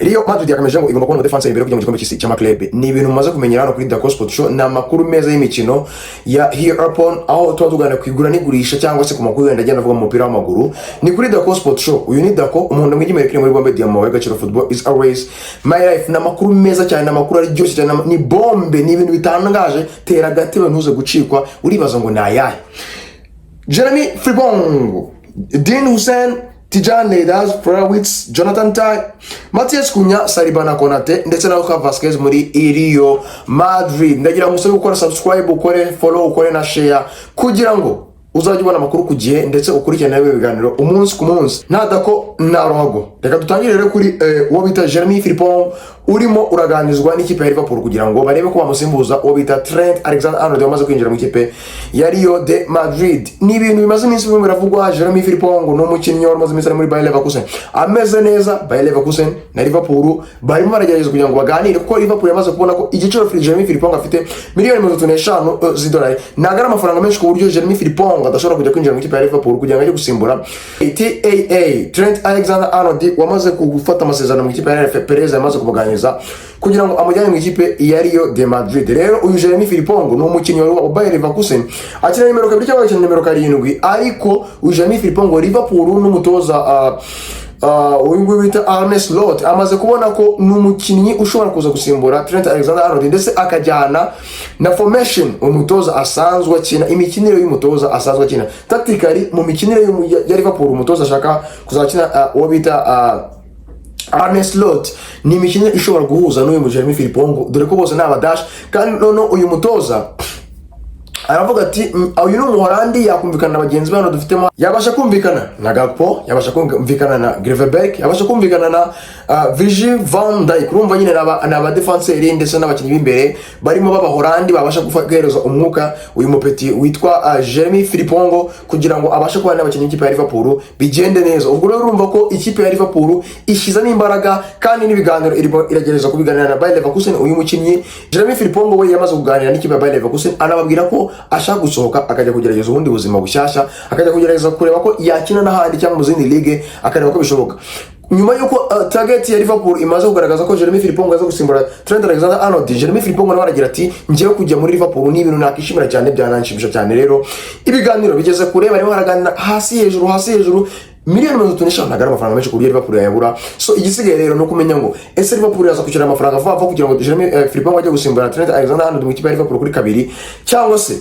Real Madrid yakomeje ngo igomba kubona defense imbere kujya mu gikombe cy'isi cy'amaklebe. Ni ibintu mumaze kumenyera hano kuri Dako Sport Show. Ni amakuru meza y'imikino ya Here Upon, aho tuba tuganira ku igura n'igurisha cyangwa se ku makuru yenda agenda avuga mu mupira w'amaguru. Ni kuri Dako Sport Show. Uyu ni Dako, umuntu mwigimere kiri muri bombe diamant w'agaciro. Football is always my life. Ni amakuru meza cyane, ni amakuru aryoshye cyane, ni bombe, ni ibintu bitangaje. Tera agatebe ntuze gucikwa. Uribaza ngo ni ayahe? Jeremy Frimpong, Dean Huijsen, Tijjani Reijnders, Florian Wirtz, Jonathan Tah, Matheus Cunha, Saliba na Konate ndetse na Lucas Vazquez muri Real Madrid. Ndagira ngo usabe gukora subscribe, ukore follow, ukore na share kugira ngo uzajye ubona amakuru ku gihe ndetse ukurikirane nawe ibiganiro umunsi ku munsi. Nta Dako nta ruhago. Reka dutangire rero kuri uwo bita Jeremy Frimpong urimo uraganizwa n'ikipe ya Liverpool kugira ngo barebe ko bamusimbuza uwo bita Trent Alexander-Arnold wamaze kwinjira mu ikipe ya Real de Madrid. Ni ibintu bimaze iminsi birimo biravugwa. Jeremy Frimpong ni umukinnyi wari umaze iminsi ari muri Bayer Leverkusen ameze neza. Bayer Leverkusen na Liverpool barimo baragerageza kugira ngo baganire, kuko Liverpool yamaze kubona ko igiciro Jeremy Frimpong afite, miliyoni 35 z'idolari, ntabwo ari amafaranga menshi ku buryo Jeremy Frimpong adashobora kujya kwinjira mu ikipe ya Liverpool kugira ngo ajye gusimbura TAA, Trent Alexander-Arnold, wamaze gufata amasezerano mu ikipe ya RF. Perez yamaze kumuganiriza kugira ngo amujyane mu ikipe ya Real de Madrid. Rero uyu Jeremy Frimpong ni umukinnyi wa Bayer Leverkusen, akina nimero 2 cyangwa akina nimero 7. Ariko uyu Jeremy Frimpong, Liverpool n'umutoza uyu nguyu bita Arne Slot amaze kubona ko ni umukinnyi ushobora kuza gusimbura Trent Alexander-Arnold ndetse akajyana na formation umutoza asanzwe akina, imikinire y'umutoza asanzwe akina tactically mu mikinire ya Liverpool. Umutoza ashaka kuzakina uwo bita Arne Slot, ni imikinire ishobora guhuza n'uyu Jeremy Frimpong, dore ko bose ni abadash. Kandi noneho uyu mutoza aravuga ati: Uyu ni Umuholandi, yakumvikana na bagenzi be hano dufitemo, yabasha kumvikana na Gakpo, yabasha kumvikana na Gravenberch, yabasha kumvikana na Virgil van Dijk." Urumva nyine ni abadefanseri ndetse n'abakinnyi b'imbere barimo b'Abahorandi babasha guhereza umwuka uyu mupeti witwa Jeremy Frimpong kugira ngo abashe kubana n'abakinnyi b'ikipe ya Liverpool bigende neza. Ubwo rero urumva ko ikipe ya Liverpool ishyizemo imbaraga kandi n'ibiganiro irimo iragerageza kubiganira na Bayer Leverkusen. Uyu mukinnyi Jeremy Frimpong we yamaze kuganira n'ikipe ya Bayer Leverkusen, anababwira ko ashaka gusohoka akajya kugerageza ubundi buzima bushyashya, akajya kugerageza kureba ko yakina n'ahandi cyangwa mu zindi ligue, akareba ko bishoboka. Nyuma y'uko target ya Liverpool imaze kugaragaza ko Jeremy Frimpong aza gusimbura Trent Alexander-Arnold, Jeremy Frimpong nawe aragira ati: "Ngiye kujya muri Liverpool, ni ibintu nakishimira cyane, byananshimisha cyane." Rero ibiganiro bigeze kure, barimo baraganira hasi hejuru, hasi hejuru. Miliyoni 35 ntabwo ari amafaranga menshi ku buryo Liverpool yayabura. So igisigaye rero ni ukumenya ngo ese Liverpool yaza kwishyura amafaranga vuba vuba kugira ngo Jeremy Frimpong ajye gusimbura Trent Alexander-Arnold mu ikipe ya Liverpool kuri 2, cyangwa se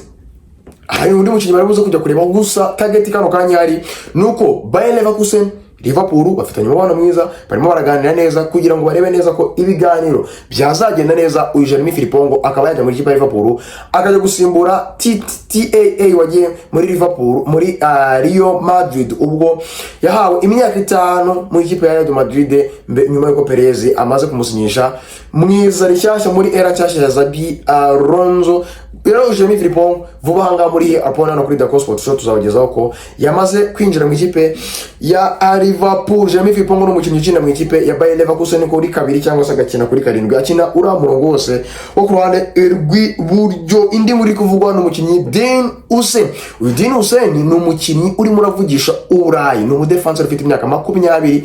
hari undi mukinnyi bari buze kujya kureba. Gusa target kano kanya hari nuko Bayer Leverkusen, Liverpool bafitanye umubano mwiza, barimo baraganira neza kugira ngo barebe neza ko ibiganiro byazagenda neza, uyu Jeremy Frimpong akaba yajya muri ikipe ya Liverpool akajya gusimbura TAA wagiye muri Liverpool, muri Real Madrid, ubwo yahawe imyaka 5 mu ikipe ya Real Madrid nyuma y'uko Perez amaze kumusinyisha mwiza rishyashya muri era nshyashya ya Xabi Alonso. Rero Jeremy Frimpong vuba aha ngaha muri Apona no kuri Dako Sport Show tuzabagezaho ko yamaze kwinjira mu ikipe ya Liverpool. Jeremy Frimpong ni umukinnyi ukina mu ikipe ya Bayer Leverkusen kuri 2 cyangwa se agakina kuri 7, akina uriya murongo wose wo ku ruhande rw'iburyo. Indi muri kuvugwa ni umukinnyi Dean Huijsen. Uyu Dean Huijsen ni umukinnyi urimo uravugisha Uburayi, ni umudefanseri ufite imyaka 20,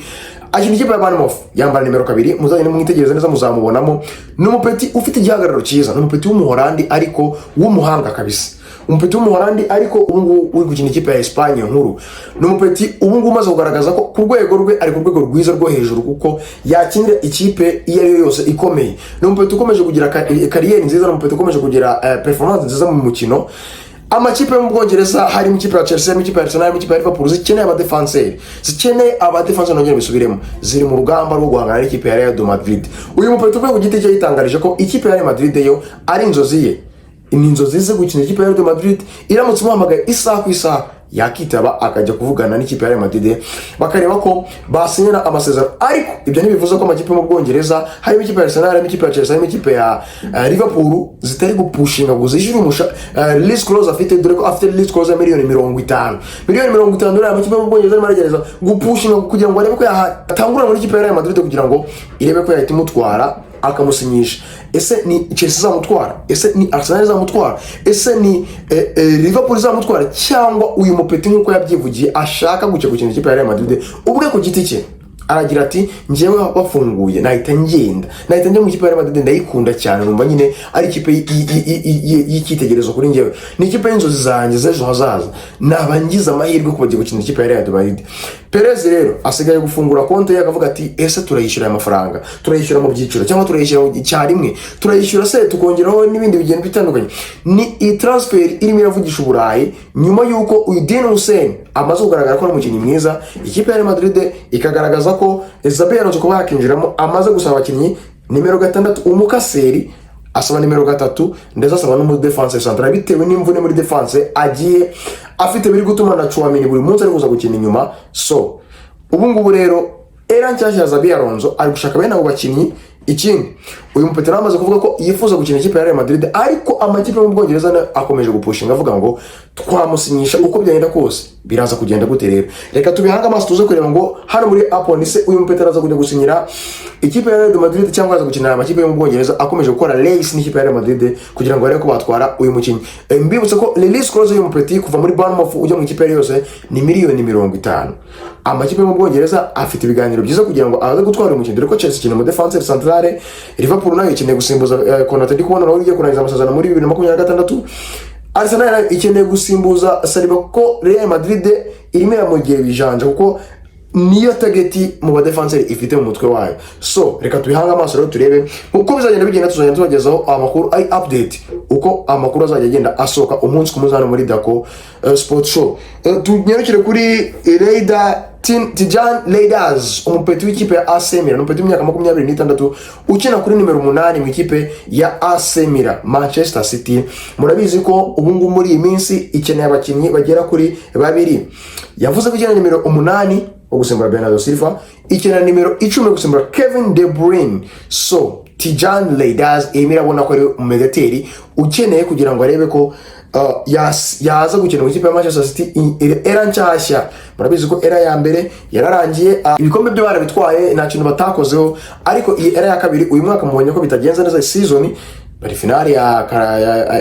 akina ikipe ya Bournemouth, yambara nimero 2. Muzagende mwitegereze neza muzamubonamo. Ni umupeti ufite igihagararo cyiza, ni umupeti w'Umuholandi ariko w'umuhanga kabisa, umupeti w'Umuholandi ariko ubu ngubu uri gukina ikipe ya Espagne nkuru. Ni umupeti ubu ngubu umaze kugaragaza ko ku rwego rwe ari ku rwego rwiza rwo hejuru, kuko yakinira ikipe iyo ari yo yose ikomeye. Ni umupeti ukomeje kugira carrière nziza, ni umupeti ukomeje kugira performance nziza mu mukino. Amakipe yo mu Bwongereza, harimo ikipe ya Chelsea, harimo ikipe ya Arsenal, harimo ikipe ya Liverpool, zikeneye abadefanseri, zikeneye abadefanseri, nongere bisubiremo, ziri mu rugamba rwo guhangana n'ikipe ya Real Madrid. Uyu mupeti uvuye ku giti cye yitangarije ko ikipe ya Real Madrid yo ari inzozi ye, ni inzozi ze gukina ikipe ya Real Madrid. Iramutse imuhamagaye isaha ku isaha yakitaba, akajya kuvugana n'ikipe ya Real Madrid bakareba ko basinyana amasezerano. Ariko ibyo ntibivuze ko amakipe yo mu Bwongereza, harimo ikipe ya Arsenal, harimo ikipe ya Chelsea, harimo ikipe ya Liverpool, zitari gupushinga ngo zishyure release clause afite, dore ko afite release clause ya miliyoni 50. Miliyoni 50 rero, amakipe yo mu Bwongereza arimo aragerageza gupushinga kugira ngo arebe ko yatangura muri ikipe ya Real Madrid kugira ngo irebe ko yahita imutwara akamusinyisha. Ese ni Chelsea izamutwara? Ese ni Arsenal izamutwara? Ese ni Liverpool izamutwara? Cyangwa uyu mupeti nk'uko yabyivugiye ashaka gukina ikipe ya Real Madrid ubwe ku giti cye? Aragira ati: "Njyewe bafunguye nahita ngenda, nahita njya mu ikipe ya Real Madrid. Ndayikunda cyane, numva nyine ari ikipe y'icyitegererezo kuri njyewe, ni ikipe y'inzozi zanjye z'ejo hazaza. Naba ngize amahirwe kuba bagiye gukina ikipe ya Real Madrid." Perez rero asigaye gufungura konti ye, akavuga ati: "Ese turayishyura aya mafaranga? Turayishyura mu byiciro cyangwa turayishyura icyarimwe? Turayishyura se tukongeraho n'ibindi bigenda bitandukanye?" Ni iyi transfer irimo iravugisha Uburayi nyuma y'uko uyu Dean Huijsen amaze kugaragara ko ari umukinnyi mwiza, ikipe ya Real Madrid ikagaragaza ko Xabi Alonso kuba yakinjiramo amaze gusaba abakinnyi nimero 6, umukaseri, asaba nimero 3, ndetse asaba n'umudefense central bitewe n'imvune muri defense agiye afite, biri gutuma na Tchouameni buri munsi ari kuza gukina inyuma. So ubu ngubu rero era nshyashya ya Xabi Alonso ari gushaka bene abo bakinnyi. Ikindi, uyu mupetero amaze kuvuga ko yifuza gukina ikipe ya Real Madrid, ariko amakipe yo mu Bwongereza nayo akomeje gupushinga avuga ngo twamusinyisha uko byagenda kose. Biraza kugenda gute rero? Reka tubihange amaso tuze kureba ngo hano muri Apon se uyu mupetero aza kujya gusinyira ikipe ya Real Madrid cyangwa aza gukinira amakipe yo mu Bwongereza akomeje gukora race n'ikipe ya Real Madrid kugira ngo barebe ko batwara uyu mukinnyi. Mbibutse ko release clause y'uyu mupeti kuva muri Bournemouth ujya mu ikipe yose ni miliyoni 50. Amakipe yo mu Bwongereza afite ibiganiro byiza kugira ngo aze gutwara uyu mukinnyi, dore ko Chelsea ikina mu defense centrale, Liverpool nayo ikeneye gusimbuza Konate, ndi kubona nawe ugiye kurangiza amasezerano muri 2026, Arsenal nayo ikeneye gusimbuza Saliba, kuko Real Madrid irimo iramugera ibijanja, kuko niyo target mu badefenseri ifite mu mutwe wayo. So reka tubihange amaso rero turebe uko bizagenda bigenda. Tuzagenda tubagezaho amakuru ari update, uko amakuru azajya agenda asohoka umunsi ku munsi hano muri Dako Sport Show. Tunyarukire kuri Raider Tijan Reijnders, umupeti w'ikipe ya AC Milan, umupeti w'imyaka 26 ukina kuri nimero 8 mu ikipe ya AC Milan. Manchester City murabizi ko ubu ngubu muri iyi minsi ikeneye abakinnyi bagera kuri babiri. Yavuze ko ikeneye nimero 8 wo gusimbura Bernardo Silva, ikeneye nimero 10 wo gusimbura Kevin De Bruyne. So Tijan Reijnders irimo irabona ko ari umumediateri ukeneye kugira ngo arebe ko yaza gukina mu ikipe ya Manchester City era nshyashya. Murabizi ko era ya mbere yararangiye, ibikombe byo barabitwaye, nta kintu batakozeho, ariko iyi era ya kabiri uyu mwaka mubonye ko bitagenze neza. Season bari finale ya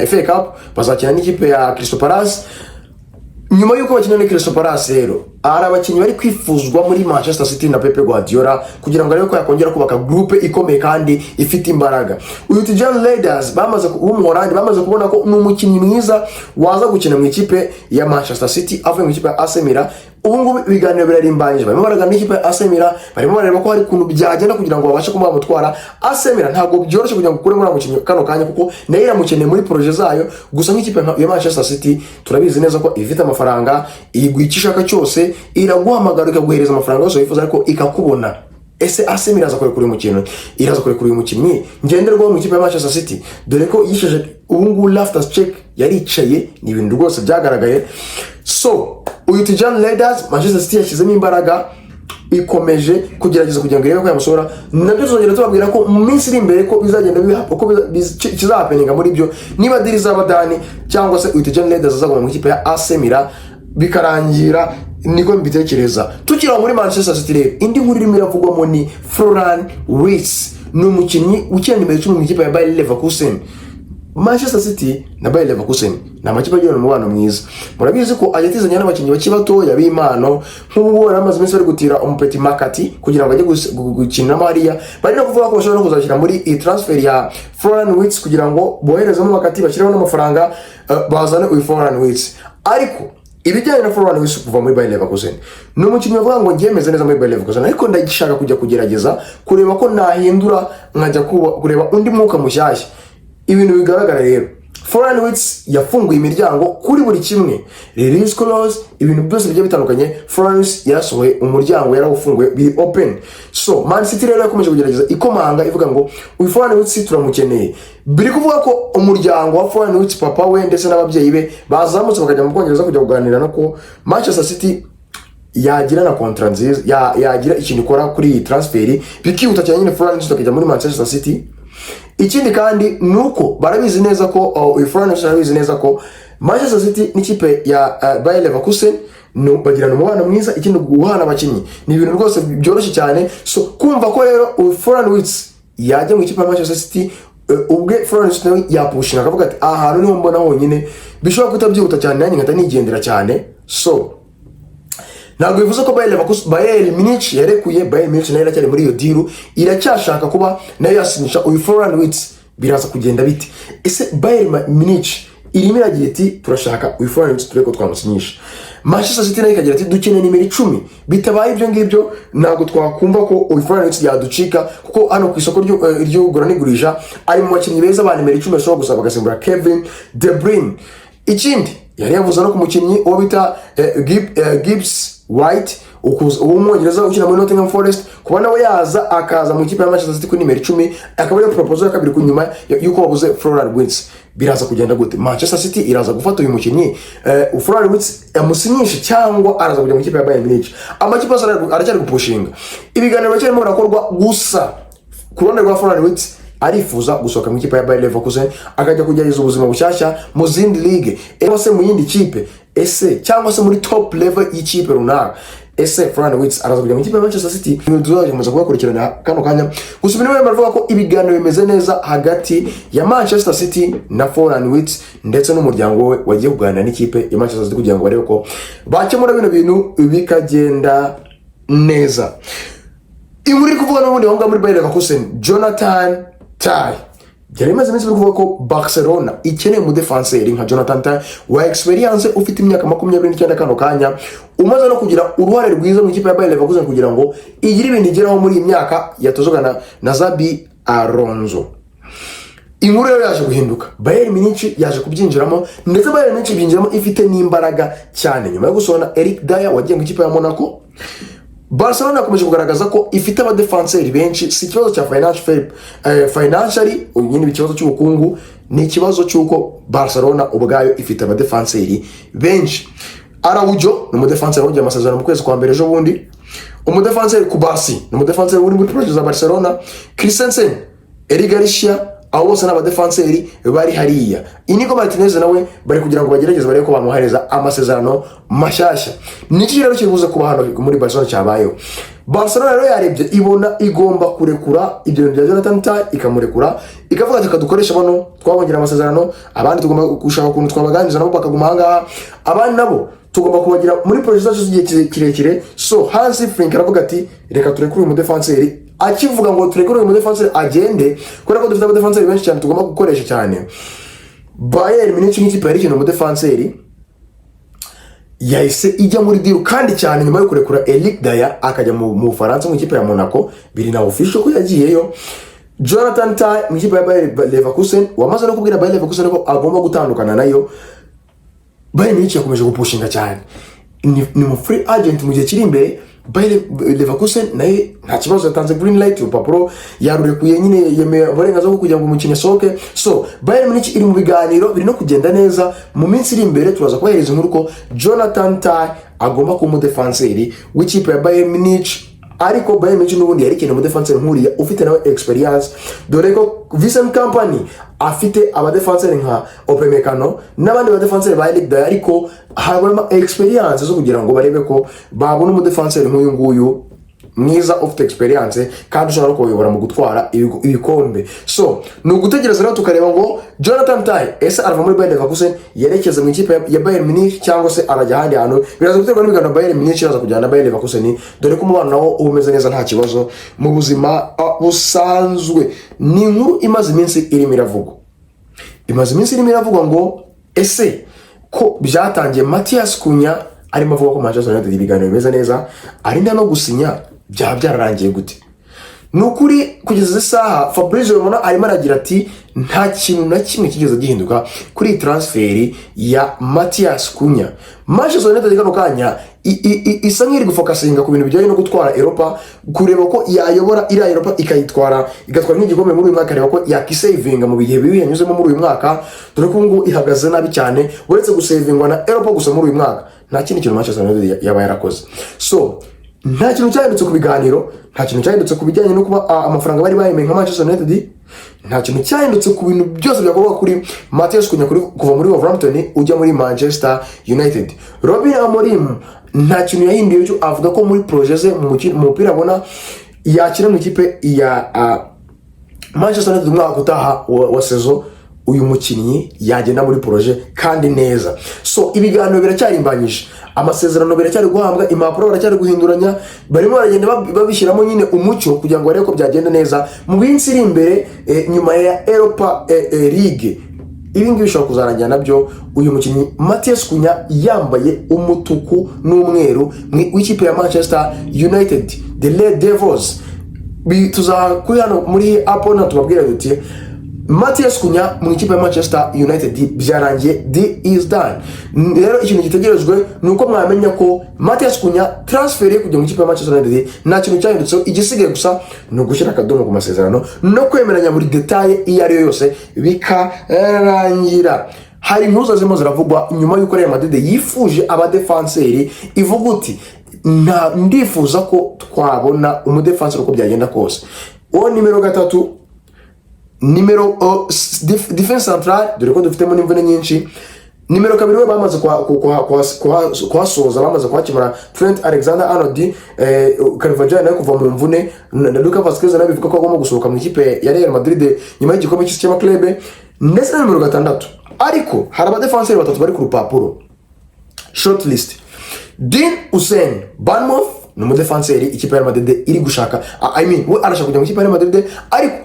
FA Cup, bazakina n'ikipe ya Crystal Palace. Nyuma y'uko bakina na Crystal Palace rero, hari abakinnyi bari kwifuzwa muri Manchester City na Pep Guardiola kugira ngo arebe ko yakongera kubaka groupe ikomeye kandi ifite imbaraga. Uyu Tijan Reijnders bamaze w'Umuholandi bamaze kubona ko ni umukinnyi mwiza waza gukina mu ikipe ya Manchester City avuye mu ikipe ya AC Milan. Ubu ngubu ibiganiro birarimbanyije, barimo baraganira n'ikipe ya AC Milan, barimo bareba ko hari ukuntu byagenda kugira ngo babashe kuba bamutwara. AC Milan ntabwo byoroshye kugira ngo ukure muri mukinnyi kano kanya, kuko nayo iramukeneye muri projet zayo. Gusa nk'ikipe ya Manchester City turabizi neza ko ifite amafaranga, iguha icyo ishaka cyose, iraguhamagara ikaguhereza amafaranga yose wifuza, ariko ikakubona. Ese AC Milan iraza kurekura uyu mukinnyi? Iraza kurekura uyu mukinnyi ngenderwaho mu ikipe ya Manchester City, dore ko yisheje ubu ngubu Loftus Cheek yaricaye, ni ibintu rwose byagaragaye. So uyu Tijan Reijnders, Manchester City yashyizemo imbaraga, ikomeje kugerageza kugira ngo irebe ko yamusohora. Nabyo tuzongera tubabwira ko mu minsi iri imbere ko bizagenda uko kizahapeninga muri byo, niba deal izaba done cyangwa se uyu Tijan Reijnders azaguma mu ikipe ya AC Milan bikarangira. Niko mbitekereza. Tukiri aho muri Manchester City rero, indi nkuru irimo iravugwamo ni Florian Wirtz, ni umukinnyi ukina nimero 10 mu ikipe ya Bayer Leverkusen. Manchester City na Bayer Leverkusen ni amakipe agirana umubano mwiza. Murabizi ko ajya atizanya n'abakinnyi bakiri batoya b'impano. Nk'ubu ngubu bari bamaze iminsi bari gutira umupeti Makati kugira ngo ajye gukiniramo hariya. Bari no kuvuga ko bashobora no kuzashyira muri iyi transfer ya Florian Wirtz kugira ngo boherezemo Makati, bashyireho n'amafaranga, bazane uyu Florian Wirtz. Ariko ibijyanye na Florian Wirtz kuva muri Bayer Leverkusen, ni umukinnyi bavuga ngo ngiye meze neza muri Bayer Leverkusen, ariko ndashaka kujya kugerageza kureba ko nahindura, nkajya kureba undi mwuka mushyashya. Ibintu bigaragara rero, Florian Wirtz yafunguye imiryango kuri buri kimwe, release clause, ibintu byose bigiye bitandukanye. Florian Wirtz yarasohoye umuryango, yarawufunguye, biri open. So Man City rero yakomeje kugerageza ikomanga ivuga ngo uyu Florian Wirtz turamukeneye. Biri kuvuga ko umuryango wa Florian Wirtz, papa we ndetse n'ababyeyi be, bazamutse bakajya mu Bwongereza kujya kuganira no ko Manchester City yagira na contrat nziza, yagira ikintu ikora kuri iyi transfer bikihuta cyane nyine, Florian Wirtz akajya muri Manchester City. Ikindi kandi ni uko barabizi neza ko uyu Florian Wirtz arabizi neza ko Manchester City n'ikipe ya Bayer Leverkusen no, bagirana umubano mwiza. Ikindi, guhana abakinnyi ni ibintu rwose byoroshye cyane. So kumva ko rero uyu Florian Wirtz yajya mu ikipe ya Manchester City, ubwe Florian Wirtz nawe yapushinga akavuga ati: "Aha hantu niho mbona honyine bishobora guhita byihuta cyane, nanjye nkahita nigendera cyane." So nta kindi rero, reka tubihange amaso turebe Ntabwo bivuze ko Bayer Leverkusen, Bayern Munich yarekuye. Bayern Munich nayo iracyari muri iyo deal, iracyashaka kuba nayo yasinyisha uyu Florian Wirtz. Biraza kugenda bite? Ese Bayern Munich irimo iragira iti: "Turashaka uyu Florian Wirtz, turebe ko twamusinyisha." Manchester City nayo ikagira ati: "Dukeneye nimero 10, bitabaye ibyo ngibyo ntabwo twakumva ko uyu Florian Wirtz yaducika," kuko hano ku isoko ry'igura n'igurisha ari mu bakinnyi beza ba nimero 10 bashobora gusa bagasimbura Kevin De Bruyne. Ikindi yari yavuze no ku mukinnyi uwo bita Gibbs White w'Umwongereza ukina muri Nottingham Forest, kuba nawe yaza akaza mu ikipe ya Manchester City kuri nimero 10, akaba ariyo proposal ya kabiri ku nyuma y'uko babuze Florian Wirtz. Biraza kugenda gute? Manchester City iraza gufata uyu mukinnyi Florian Wirtz amusinyishe, cyangwa araza kujya mu ikipe ya Bayern Munich? Amakipe yose aracyari gupushinga, ibiganiro biracyarimo birakorwa. Gusa ku ruhande rwa Florian Wirtz, arifuza gusohoka mu ikipe ya Bayer Leverkusen, akajya kugerageza ubuzima bushyashya mu zindi ligue, cyangwa se mu yindi kipe, ese cyangwa se muri top level y'ikipe runaka. Ese Florian Wirtz araza kujya mu ikipe ya Manchester City? Ibintu tuzakomeza kubakurikirana kano kanya. Gusa ibintu barimo baravuga ko ibiganiro bimeze neza hagati ya Manchester City na Florian Wirtz, ndetse n'umuryango we wagiye kuganira n'ikipe ya Manchester City kugira ngo barebe ko bakemura bino bintu bikagenda neza. Inkuru iri kuvuga n'ubundi aho ngaho muri Bayer Leverkusen, Jonathan Tah, byari bimaze iminsi biri kuvuga ko Barcelona ikeneye umudefanseri nka Jonathan Tah wa experience, ufite imyaka 29 kano kanya, umaze no kugira uruhare rwiza mu ikipe ya Bayer Leverkusen kugira ngo igire ibintu igeraho muri iyi myaka yatozwaga na Xabi Alonso. Inkuru rero yaje guhinduka, Bayern Munich yaje kubyinjiramo, ndetse Bayern Munich ibyinjiramo ifite n'imbaraga cyane nyuma yo gusohora Eric Dier wagiye mu ikipe ya Monaco. Barcelona yakomeje kugaragaza ko ifite abadefanseri benshi. Si ikibazo cya financially nyine, ikibazo cy'ubukungu, ni ikibazo cy'uko Barcelona ubwayo ifite abadefanseri benshi. Araujo ni umudefanseri wongeye amasezerano mu kwezi kwa mbere ejo bundi. Umudefanseri Cubarsi ni umudefanseri uri muri projet za Barcelona. Christensen, Eric Garcia, abo bose ni abadefanseri bari hariya. Inigo Martinez nawe bari kugira ngo bagerageze barebe ko bamuhereza amasezerano mashyashya. Niki rero kiri kuba hano muri Barcelona cyabayeho? Barcelona rero yarebye ibona igomba kurekura ibyo bintu bya Jonathan Tah, ikamurekura, ikavuga ati: "Dukoresha bano twabongera amasezerano, abandi tugomba gushaka ukuntu twabaganiriza nabo bakaguma ahangaha, abandi nabo tugomba kubagira muri projet zacu z'igihe kirekire." So Hansi Flick aravuga ati: "Reka turekure uyu mudefanseri." Akivuga ngo turekure uyu mudefanseri agende kubera ko dufite abadefanseri benshi cyane tugomba gukoresha cyane, Bayern Munich nk'ikipe yari ikeneye umudefanseri yahise ijya muri deal, kandi cyane nyuma yo kurekura Eric Dier akajya mu Bufaransa mu ikipe ya Monaco. Biri na official ko yagiyeyo. Jonathan Tah mu ikipe ya Bayer Leverkusen, wamaze no kubwira Bayer Leverkusen ko agomba gutandukana nayo. Bayern Munich yakomeje gupushinga cyane, ni mu free agent mu gihe kiri imbere. Bayer Leverkusen nayo nta kibazo, yatanze green light, urupapuro yarurekuye nyine, yemeye uburenganzira bwo kugira ngo umukino asohoke. So Bayern Munich iri mu biganiro biri no kugenda neza. Mu minsi iri imbere turaza kubahereza inkuru ko Jonathan Tah agomba kuba umudefanseri w'ikipe ya Bayern Munich. Ariko Bayern Munich n'ubundi yari ikeneye umudefanseri nk'uriya ufite nawe experience, dore ko Vincent Kompany afite abadefanseri nka Upamecano n'abandi badefanseri ba Eric Dier, ariko habamo experience zo kugira ngo barebe ko babona umudefanseri nk'uyu nguyu mwiza, ufite experience kandi ushobora no kubayobora mu gutwara ibikombe. So ni ugutegereza rero tukareba ngo Jonathan Tah ese arava muri Bayer Leverkusen yerekeza mu ikipe ya Bayern Munich, cyangwa se arajya ahandi hantu? Biraza guterwa n'ibiganiro Bayern Munich iraza kujyana na Bayer Leverkusen, dore ko umubano nawo uba umeze neza, nta kibazo mu buzima busanzwe. Ni inkuru imaze iminsi irimo iravugwa, imaze iminsi irimo iravugwa ngo ese ko byatangiye Matheus Cunha arimo avuga ko Manchester United ibiganiro bimeze neza, arinda no gusinya, byaba byararangiye gute? Ni ukuri kugeza izi saha Fabrizio Romano arimo aragira ati: "Nta kintu na kimwe kigeze gihinduka kuri iyi transfer ya Matheus Cunha." Manchester United kano kanya isa nk'iri gufokasinga ku bintu bijyanye no gutwara Europa, kureba ko yayobora iriya Europa, ikayitwara, igatwara nk'igikombe muri uyu mwaka, areba ko yakisevinga mu bihe bibi yanyuzemo muri uyu mwaka, dore ko ubu ngubu ihagaze nabi cyane. Uretse gusevingwa na Europa gusa muri uyu mwaka, nta kindi kintu Manchester United yaba yarakoze. So nta kintu cyahindutse ku biganiro, nta kintu cyahindutse ku bijyanye no kuba amafaranga bari bayemeye nka Manchester United, nta kintu cyahindutse ku bintu byose byakorwa kuri Matheus Cunha kuva muri Wolverhampton ujya muri Manchester United. Ruben Amorim nta kintu yahinduye cyo avuga ko muri projet ze mu mupira abona yakina mu ikipe ya Manchester United umwaka utaha wa saison. Uyu mukinnyi yagenda muri projet kandi neza. So ibiganiro biracyarimbanyije, amasezerano biracyari guhabwa, impapuro baracyari guhinduranya, barimo baragenda babishyiramo nyine umucyo kugira ngo barebe ko byagenda neza mu minsi iri imbere, nyuma ya Europa League. Ibi ngibi bishobora kuzarangira nabyo uyu mukinnyi Matheus Cunha yambaye umutuku n'umweru w'ikipe ya Manchester United, the Red Devils. Tuza kuri hano muri Apple tubabwira duti: "Matheus Cunha mu ikipe ya Manchester United byarangiye, deal is done." Rero ikintu gitegerejwe ni uko mwamenya ko Matheus Cunha transfer ye kujya mu ikipe ya Manchester United nta kintu cyahindutseho. Igisigaye gusa ni ugushyira akadomo ku masezerano no kwemeranya buri détail iyo ari yo yose, bikarangira. Hari impuruza zirimo ziravugwa nyuma y'uko Real Madrid yifuje abadefanseri, ivuga uti: "Nta, ndifuza ko twabona umudefanseri uko byagenda kose, uwo nimero 3, nimero defense central, dore ko dufitemo n'imvune nyinshi." Nimero 2 we bamaze kuhasoza, bamaze kuhakemura, Trent Alexander Arnold, Carvajal nawe kuva mu mvune, na Luka Vasquez nawe bivuga ko agomba gusohoka mu ikipe ya Real Madrid nyuma y'igikombe cy'isi cy'amaklebe, ndetse na nimero 6. Ariko hari abadefanseri batatu bari ku rupapuro, shortlist: Dean Huijsen, Bournemouth, ni umudefanseri ikipe ya Real Madrid iri gushaka. I mean, we arashaka kujya mu ikipe ya Real Madrid, ariko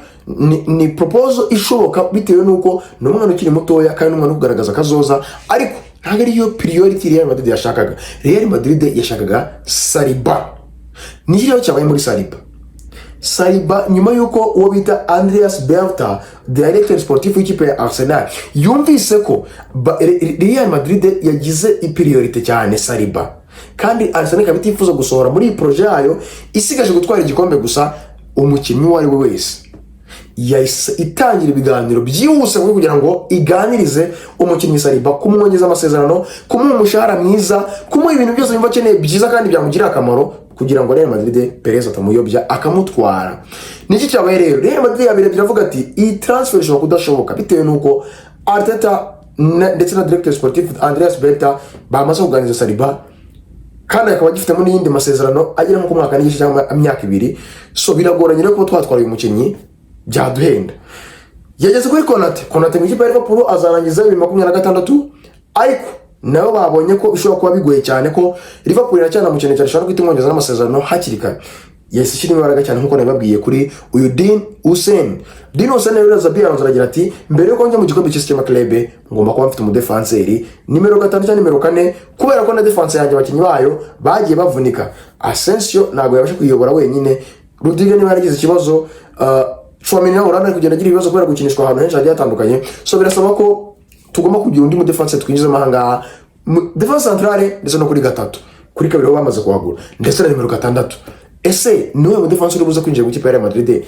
ni proposal ishoboka bitewe n'uko ni umwana ukiri mutoya kandi n'umwana uri kugaragaza akazoza, ariko ntabwo ariyo priority Real Madrid yashakaga. Real Madrid yashakaga Saliba. Ni rero cyabaye muri Saliba. Saliba, nyuma y'uko uwo bita Andreas Berta, directeur sportif w'ikipe ya Arsenal, yumvise ko Real Madrid yagize i priorité cyane Saliba, kandi Arsenal ikaba itifuza gusohora muri iyi projet yayo isigaje gutwara igikombe gusa umukinnyi uwo ari we wese, yahise itangira ibiganiro byihuse kugira ngo iganirize umukinnyi Saliba kumwongeza amasezerano, kumuha umushahara mwiza, kumuha ibintu byose yumva akeneye byiza kandi byamugirira akamaro, kugira ngo Real Madrid Perez atamuyobya akamutwara. Niki cyabaye rero? Real Madrid yabirebye iravuga ati: "Iyi transfer ishobora kudashoboka," bitewe n'uko Arteta ndetse na directeur sportif Andreas Berta bamaze kuganiriza Saliba, kandi akaba agifitemo n'iyindi masezerano agera nko ku mwaka n'igice cyangwa imyaka 2. So biragoranye rero kuba twatwara uyu mukinnyi, byaduhenda. Yageze kuri Konate. Konate mu ikipe ya Liverpool azarangiza 2026, ariko nabo babonye ko bishobora kuba bigoye cyane, ko Liverpool iracyanamukeneye cyane, ishobora guhita imwongeza n'amasezerano hakiri kare. Yahise ishyira imbaraga cyane nk'uko nabibabwiye kuri uyu Dean Huijsen. Dean Huijsen rero, Xabi Alonso aragira ati: "Mbere yuko njya mu gikombe cy'isi cy'amaklebe, ngomba kuba mfite umudefanseri nimero 5 cyangwa nimero 4, kubera ko na defense yanjye abakinnyi bayo bagiye bavunika. Asensio ntabwo yabasha kuyiyobora wenyine, Rudiger niba yaragize ikibazo, Tchouameni nawe urabona ari kugenda agira ibibazo kubera gukinishwa ahantu henshi hagiye hatandukanye. So birasaba ko tugomba kugira undi mudefanse twinjizamo ahangaha, defense centrale, ndetse no kuri 3, kuri 2 ho bamaze kuhagura, ndetse na nimero 6. Ese niwe mudefanse uri buze kwinjira mu ikipe ya Real Madrid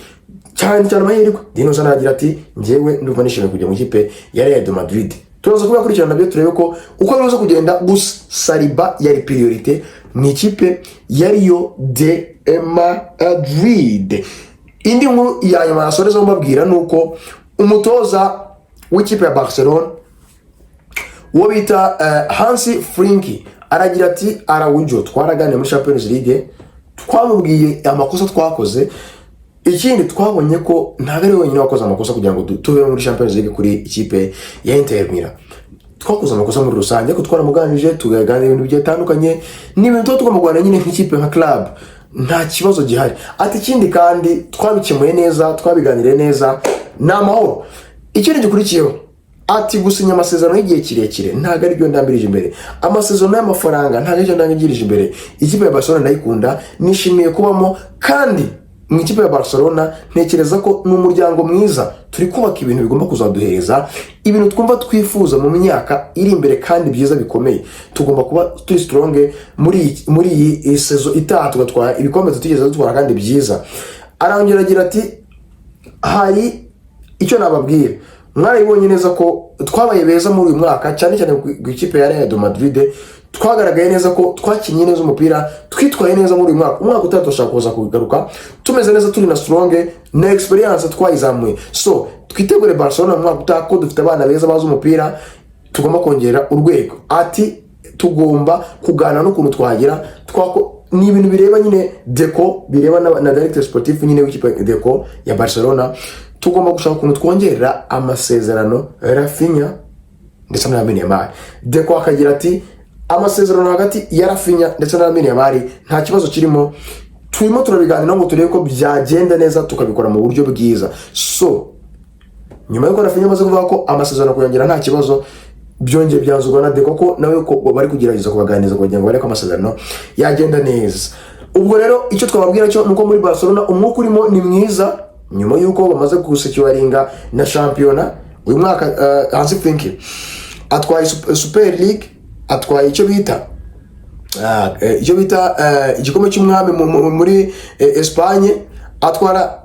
cyane cyane amahirwe?" Dean Huijsen aragira ati: "Njyewe ndumva nishimiye kujya mu ikipe ya Real de Madrid." Turaza kubikurikirana nabyo, turebe ko uko biza kugenda. Gusa Saliba yari priorité mu ikipe ya Real de Madrid. Indi nkuru ya nyuma nasoreza mbabwira ni uko umutoza w'ikipe ya Barcelona, uwo bita Hansi Flick, aragira ati: "Araujo twaraganiye muri Champions League, twamubwiye amakosa twakoze. Ikindi, twabonye ko ntabwo ari we wenyine wakoze amakosa kugira ngo tuve muri Champions League kuri ikipe ya Inter Milan. Twakoze amakosa muri rusange, ariko twaramuganije, tukaganira ibintu bigiye bitandukanye. Ni ibintu tuba tugomba kuganira nyine nk'ikipe, nka club, nta kibazo gihari." Ati: "Ikindi kandi twabikemuye neza, twabiganiriye neza, ni amahoro. Ikindi gikurikiyeho," ati, "gusinya amasezerano y'igihe kirekire ntabwo aribyo ndambirije imbere, amasezerano y'amafaranga ntabwo aribyo ndangirije imbere. Ikipe ya Barcelona ndayikunda, nishimiye kubamo, kandi mu ikipe ya Barcelona ntekereza ko ni umuryango mwiza. Turi kubaka ibintu bigomba kuzaduhereza ibintu twumva twifuza mu myaka iri imbere kandi byiza bikomeye. Tugomba kuba turi strong muri iyi saison itaha, tugatwara ibikombe tutigeze dutwara kandi byiza." Arongera agira ati: "Hari icyo nababwira, mwarabibonye neza ko twabaye beza muri uyu mwaka, cyane cyane ku ikipe ya Real de Madrid. Twagaragaye neza ko twakinnye neza umupira, twitwaye neza muri uyu mwaka. Umwaka utaha turashaka kuza kugaruka tumeze neza, turi na strong na experience twayizamuye. So twitegure Barcelona mu mwaka utaha, ko dufite abana beza bazi umupira, tugomba kongera urwego." Ati: "Tugomba kuganira n'ukuntu twagira twako." Ni ibintu bireba nyine Deco, bireba na directeur sportif nyine w'ikipe Deco ya Barcelona. Tugomba gushaka ukuntu twongerera amasezerano Raphinha ndetse na Lamine Yamal. Deco akagira ati: "Amasezerano hagati ya Raphinha ndetse na Lamine Yamal nta kibazo kirimo, turimo turabiganira ngo turebe ko byagenda neza, tukabikora mu buryo bwiza." So nyuma y'uko Raphinha amaze kuvuga ko amasezerano kuyongera nta kibazo, byongeye byanzurwa na Deco ko nawe ko bari kugerageza kubaganiriza kugira ngo barebe ko amasezerano yagenda neza. Ubwo rero icyo twababwira cyo ni uko muri Barcelona umwuka urimo ni mwiza, nyuma y'uko bamaze gusecuringa na shampiyona uyu mwaka. Hansi Flick atwaye Super League, atwaye icyo bita igikombe cy'umwami muri Espagne, atwara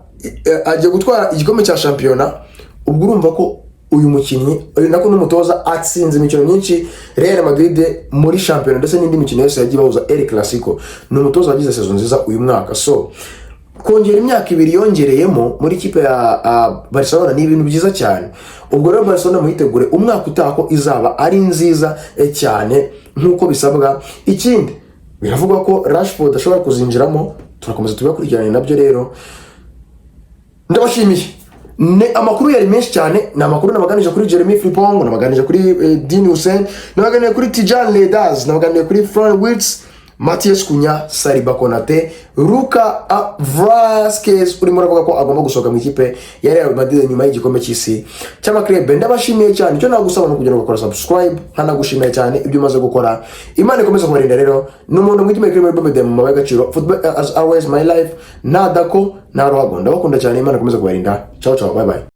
agiye gutwara igikombe cya shampiyona. Ubwo urumva ko uyu mukinnyi, uyu nako n'umutoza, atsinze imikino myinshi Real Madrid muri shampiyona ndetse n'indi mikino yose yagiye bahuza El Clasico. Ni umutoza wagize saison nziza uyu mwaka. So kongera imyaka 2 yongereyemo muri ikipe ya Barcelona ni ibintu byiza cyane. Ubwo rero Barcelona muyitegure umwaka utaha ko izaba ari nziza cyane nk'uko bisabwa. Ikindi, biravugwa ko Rashford ashobora kuzinjiramo, turakomeza tubikurikirane nabyo. Rero ndabashimiye. Ne amakuru yari menshi cyane. Ni amakuru nabaganije kuri Jeremy Frimpong, nabaganije kuri Dean Huijsen, nabaganije kuri Tijjani Reijnders, nabaganije kuri Florian Wirtz, Matheus Cunha, Saliba, Konate, Lucas Vazquez urimo uravuga ko agomba gusohoka mu ikipe ya Real Madrid nyuma y'igikombe cy'isi cy'amaklebe. Ndabashimiye cyane. Icyo nagusaba ni ukugira ngo ukora subscribe, nkanagushimiye cyane ibyo umaze gukora. Imana ikomeze kubarinda. Rero ni umuntu mwitime kuri muri Bobede mu mabaye agaciro. Football as always my life, nta dako nta ruhago. Ndabakunda cyane, Imana ikomeze kubarinda. Ciao ciao, bye bye.